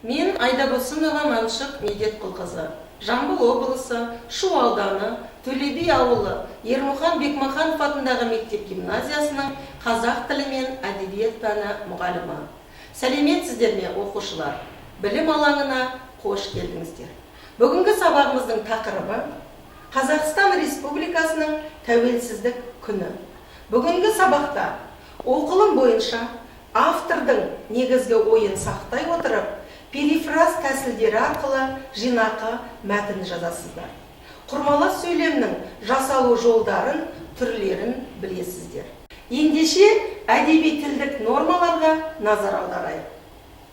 Мен Айдабосынова Мәншүк Медетқұлқызы, Жамбыл облысы, Шу ауданы, Төле би ауылы, Ермұхан Бекмаханов атындағы мектеп гимназиясының қазақ тілі мен әдебиет пәні мұғалімі. Сәлеметсіздер ме, оқушылар? Білім алаңына қош келдіңіздер. Бүгінгі сабағымыздың тақырыбы Қазақстан Республикасының тәуелсіздік күні. Бүгінгі сабақта оқылым бойынша автордың негізгі ойын сақтай отырып, перифраз тәсілдері арқылы жинақы мәтін жазасыздар. Құрмалас сөйлемнің жасалу жолдарын, түрлерін білесіздер. Ендеше әдеби тілдік нормаларға назар аударайық.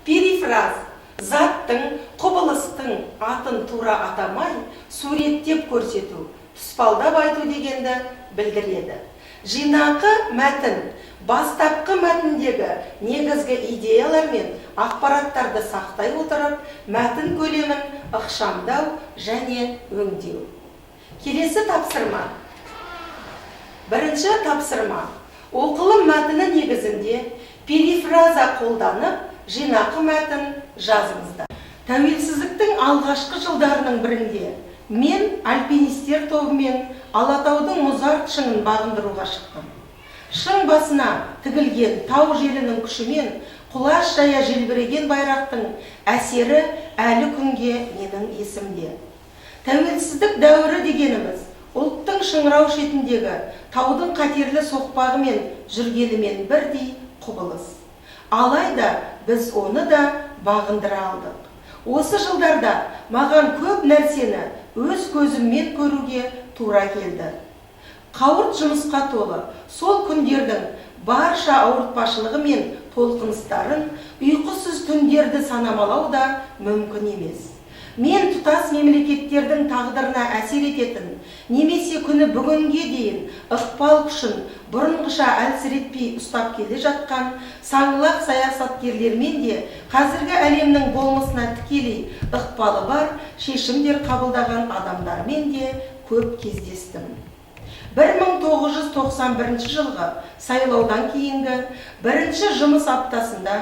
Перифраз заттың, құбылыстың атын тура атамай, суреттеп көрсету, тұспалдап айту дегенді білдіреді. Жинақы мәтін бастапқы мәтіндегі негізгі идеялар мен ақпараттарды сақтай отырып, мәтін көлемін ықшамдау және өңдеу. Келесі тапсырма. Бірінші тапсырма. Оқылым мәтіні негізінде перифраза қолданып, жинақы мәтін жазыңыздар. Тәуелсіздіктің алғашқы жылдарының бірінде мен альпинистер тобымен Алатаудың мұзарт шыңын бағындыруға шықтым. Шың басына тігілген тау желінің күшімен құлаш жая желбіреген байрақтың әсері әлі күнге менің есімде. Тәуелсіздік дәуірі дегеніміз ұлттың шыңырау шетіндегі таудың қатерлі соқпағымен жүргенімен бірдей құбылыс. Алайда біз оны да бағындыра алдық. Осы жылдарда маған көп нәрсені өз көзіммен көруге тура келді. Қауырт жұмысқа толы сол күндердің барша ауыртпашылығы мен толқыныстарын, ұйқысыз түндерді санамалау да мүмкін емес. Мен тұтас мемлекеттердің тағдырына әсер ететін, немесе күні бүгінге дейін ықпал күшін бұрынғыша әлсіретпей ұстап келе жатқан саңлақ саясаткерлермен де, қазіргі әлемнің болмысына тікелей ықпалы бар шешімдер қабылдаған адамдармен де көп кездестім. 1991 жылғы сайлаудан кейінгі бірінші жұмыс аптасында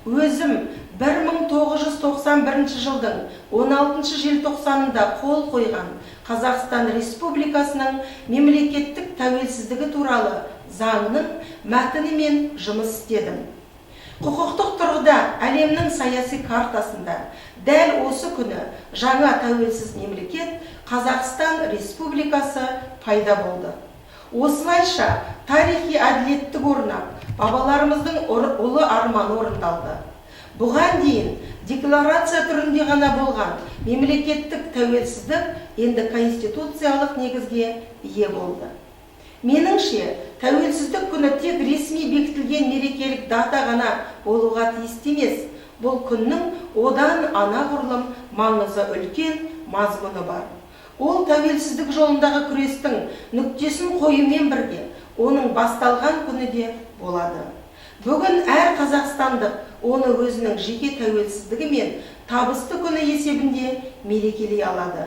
өзім 1991 жылдың 16 желтоқсанында қол қойған Қазақстан Республикасының мемлекеттік тәуелсіздігі туралы заңның мәтінімен жұмыс істедім. Құқықтық тұрғыда әлемнің саяси картасында дәл осы күні жаңа тәуелсіз мемлекет Қазақстан Республикасы пайда болды. Осылайша тарихи әділеттік орнап, бабаларымыздың ұлы арманы орындалды. Бұған дейін декларация түрінде ғана болған мемлекеттік тәуелсіздік енді конституциялық негізге ие болды. Меніңше, тәуелсіздік күні тек ресми бекітілген мерекелік дата ғана болуға тиісті емес. Бұл күннің одан анағұрлым маңызы үлкен мазмұны бар. Ол тәуелсіздік жолындағы күрестің нүктесін қоюмен бірге, оның басталған күні де болады. Бүгін әр қазақстандық оны өзінің жеке тәуелсіздігі мен табысты күні есебінде мерекелей алады.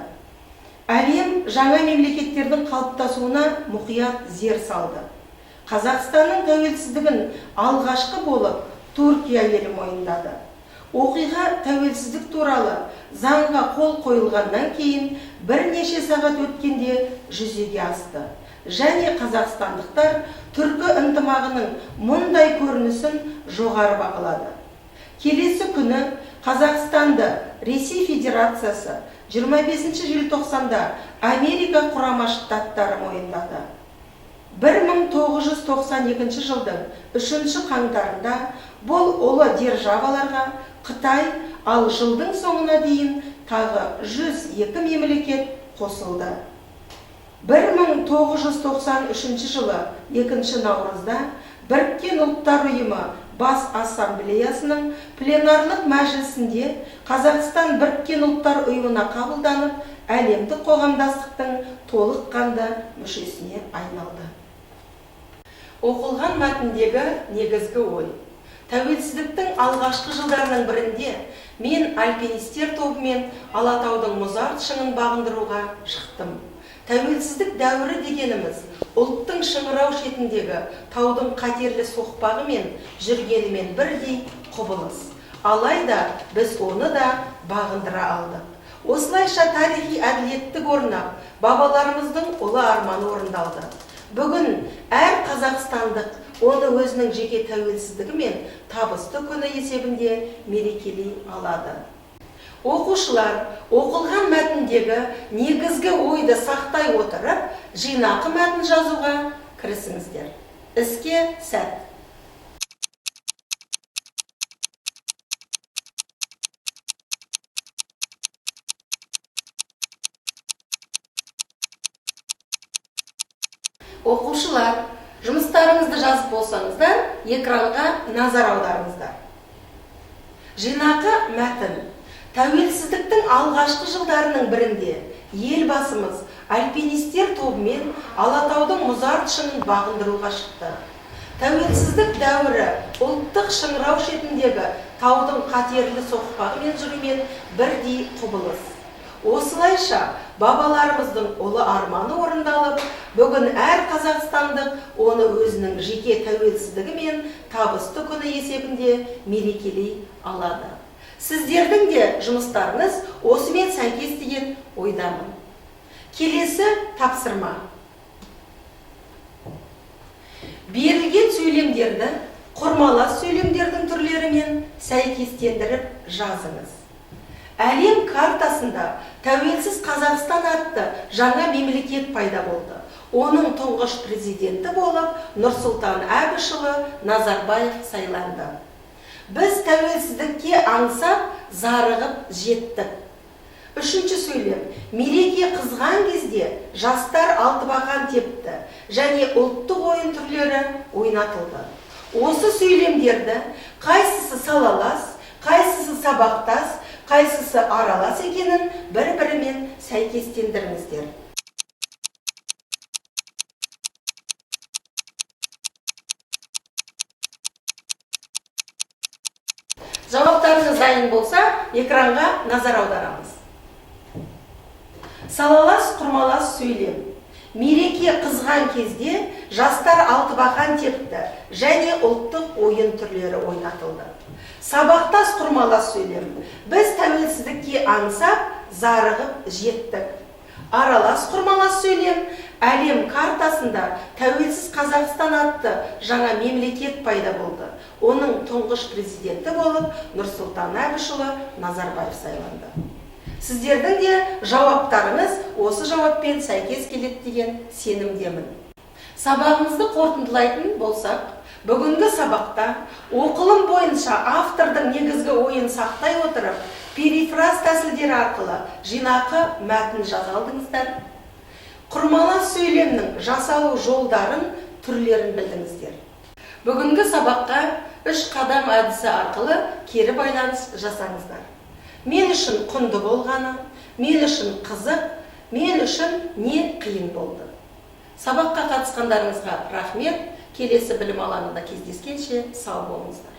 Әлем жаңа мемлекеттердің қалыптасуына мұқият зер салды. Қазақстанның тәуелсіздігін алғашқы болып Түркия елі мойындады. Оқиға тәуелсіздік туралы заңға қол қойылғаннан кейін бірнеше сағат өткенде жүзеге асты. Және қазақстандықтар түркі ынтымағының мұндай көрінісін жоғары бағалады. Келесі күні Қазақстанды Ресей Федерациясы, 25 желтоқсанда Америка Құрама Штаттары мойындады. 1992 жылдың 3 қаңтарында бұл ұлы державаларға Қытай, ал жылдың соңына дейін тағы 102 мемлекет қосылды. 1993 жылы 2 наурызда Біріккен Ұлттар Ұйымы Бас Ассамблеясының пленарлық мәжілісінде Қазақстан Біріккен Ұлттар Ұйымына қабылданып, әлемдік қоғамдастықтың толыққанды мүшесіне айналды. Оқылған мәтіндегі негізгі ой. Тәуелсіздіктің алғашқы жылдарының бірінде мен альпинистер тобымен Алатаудың мұзарт шыңын бағындыруға шықтым. Тәуелсіздік дәуірі дегеніміз ұлттың шыңырау шетіндегі таудың қатерлі соқпағымен жүргенімен бірдей құбылыс. Алайда біз оны да бағындыра алдық. Осылайша тарихи әділеттік орнап, бабаларымыздың ұлы арманы орындалды. Бүгін әр қазақстандық оны өзінің жеке тәуелсіздігі мен табысты күні есебінде мерекелей алады. Оқушылар, оқылған мәтіндегі негізгі ойды сақтай отырып, жинақы мәтін жазуға кірісіңіздер. Іске сәт! Оқушылар, жұмыстарыңызды жазып болсаңыздар, экранға назар аударыңыздар. Жинақы мәтін. Тәуелсіздіктің алғашқы жылдарының бірінде елбасымыз альпинистер тобымен Алатаудың мұзарт шыңын бағындыруға шықты. Тәуелсіздік дәуірі ұлттық шыңырау шетіндегі таудың қатерлі соқпағымен жүрумен бірдей құбылыс. Осылайша бабаларымыздың ұлы арманы орындалып, бүгін әр қазақстандық оны өзінің жеке тәуелсіздігі мен табысты күні есебінде мерекелей алады. Сіздердің де жұмыстарыңыз осымен сәйкес деген ойдамын. Келесі тапсырма. Берілген сөйлемдерді құрмалас сөйлемдердің түрлерімен сәйкестендіріп жазыңыз. Әлем картасында тәуелсіз Қазақстан атты жаңа мемлекет пайда болды. Оның тұңғыш президенті болып Нұрсұлтан Әбішұлы Назарбаев сайланды. Біз тәуелсіздікке аңсап, зарығып жеттік. Үшінші сөйлем. Мереке қызған кезде жастар алтыбақан тепті және ұлттық ойын түрлері ойнатылды. Осы сөйлемдерді қайсысы салалас, қайсысы сабақтас, қайсысы аралас екенін бір-бірімен сәйкестендіріңіздер. Жауаптарыңыз дайын болса, экранға назар аударамыз. Салалас құрмалас сөйлем. Мереке қызған кезде жастар алтыбақан тепті және ұлттық ойын түрлері ойнатылды. Сабақтас құрмалас сөйлем. Біз тәуелсіздікке аңсап, зарығып жеттік. Аралас құрмалас сөйлем. Әлем картасында тәуелсіз Қазақстан атты жаңа мемлекет пайда болды. Оның тұңғыш президенті болып Нұрсұлтан Әбішұлы Назарбаев сайланды. Сіздердің де жауаптарыңыз осы жауаппен сәйкес келеді деген сенімдемін. Сабағымызды қорытындылайтын болсақ, бүгінгі сабақта оқылым бойынша автордың негізгі ойын сақтай отырып, перифраз тәсілдері арқылы жинақы мәтін жаза алдыңыздар. Құрмалас сөйлемнің жасалу жолдарын, түрлерін білдіңіздер. Бүгінгі сабаққа 3 қадам әдісі арқылы кері байланыс жасаңыздар. Мен үшін құнды болғаны, мен үшін қызық, мен үшін не қиын болды. Сабаққа қатысқандарыңызға рахмет. Келесі білім алаңында кездескенше сау болыңыздар.